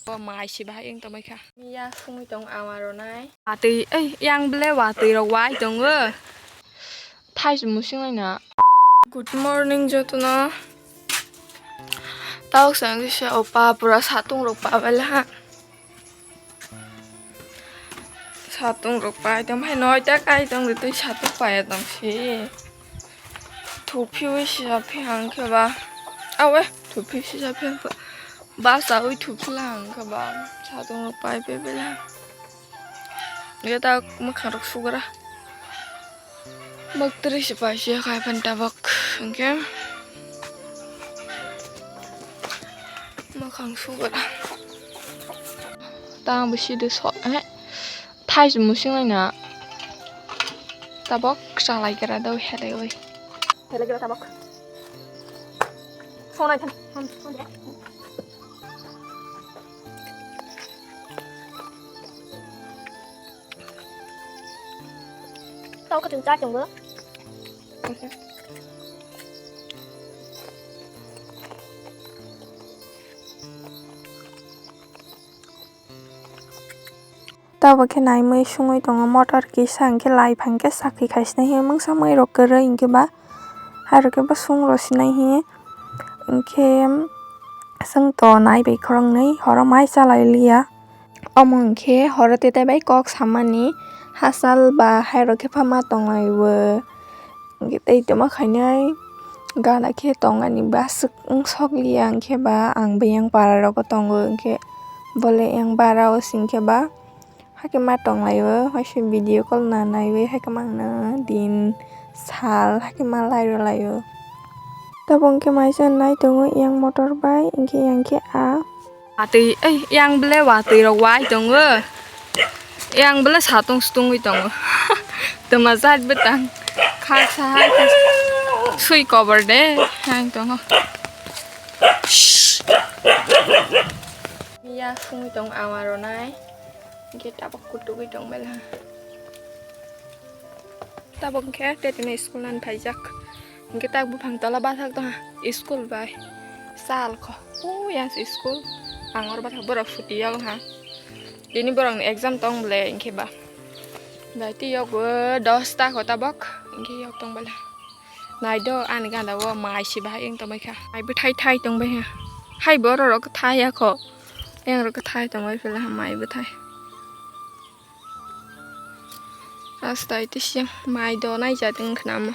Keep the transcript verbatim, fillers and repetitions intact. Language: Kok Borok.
O mai se bahai wng tongmai kha. Miya sungwi tong ama ronai. Watwi, ei, yang bele watwi rok wai tongo. Thai se musing lai na. Good morning jotono. Tawk sang kisa opa pura satung rok pa bela ha. Satung rok pai tong, hai noi ta kai tong de twi satung pai tong si. Thuphiwi sisa phi hang khe ba. Awe, thuphi sisa phi hang khe. Ba sawi thuphi la hang khe ba. Satung rok pai pe bela. Ye ta mwkhang rok sugra. Bak twi se pai se khai phan tabak hwnkhe. Mwkhang sugra. Tang bo sidi so, eh, thai se musing lai na. Tabok chalai gra do helai oi. Helai gra tabok. Sonai than. Tao ka chwng cha chwng bo. Tabok khe naimwi sungwi tongo, motor kisa hwnkhe lai phang khe sakhi khai sinai hwnwi mungsa mui rok kwrwi hwnkhe ba hai rok khe ba sung rw sinai hwnwi hwnkhe chwng to nai bai khoroknwi horo mai chalai liya. Omo hwnkhe horo tetai bai kok samani hachal ba hai rok khe phama tong lai o. Hwnkhe tei tongma khainai gana khe tong ani ba aswk wng sok liya, hwnkhe ba ang biyang para rogo tongo, hwnkhe bole yang bara o singkhe ba hakhe ma tong lai o, waisa video call na naiwi hakhe ma ang no din sal hakhe ma lai rw lai o. Tabok hwnkhe maisa nai tongo yang motor bai, hwnkhe yang khe a. Watwi, ei, yang bele watwi rok wai tongo. Yang bele satung stungwi tongo. Tama jat betang. Khaksa hai khaksa. Sui kobar de. Yang tongo. Miya sungwi tong ama ronai. Hwnkhe tabok kutugwi tong bela. Tabok hwnkhe tetini school nani phaijak. Hwnkhe tak buphang tola bathak tongha school bai. Sal kho. O yang se school. Ang oro bathak borok suti yong ha. Tini borokni exam tong bole hwnkhe ba. Bai twi yok bo dosta kho tabok. Hwnkhe yok tong bela. Nai do ani gana o mai se bahai wng tongbai kha. Mai bwthai thai tong bai kha. Hai borok rok thai ya kho. Yang rok thai tong bai phela mai bwthai. Astai tisi mai do nai jat wng khna mo.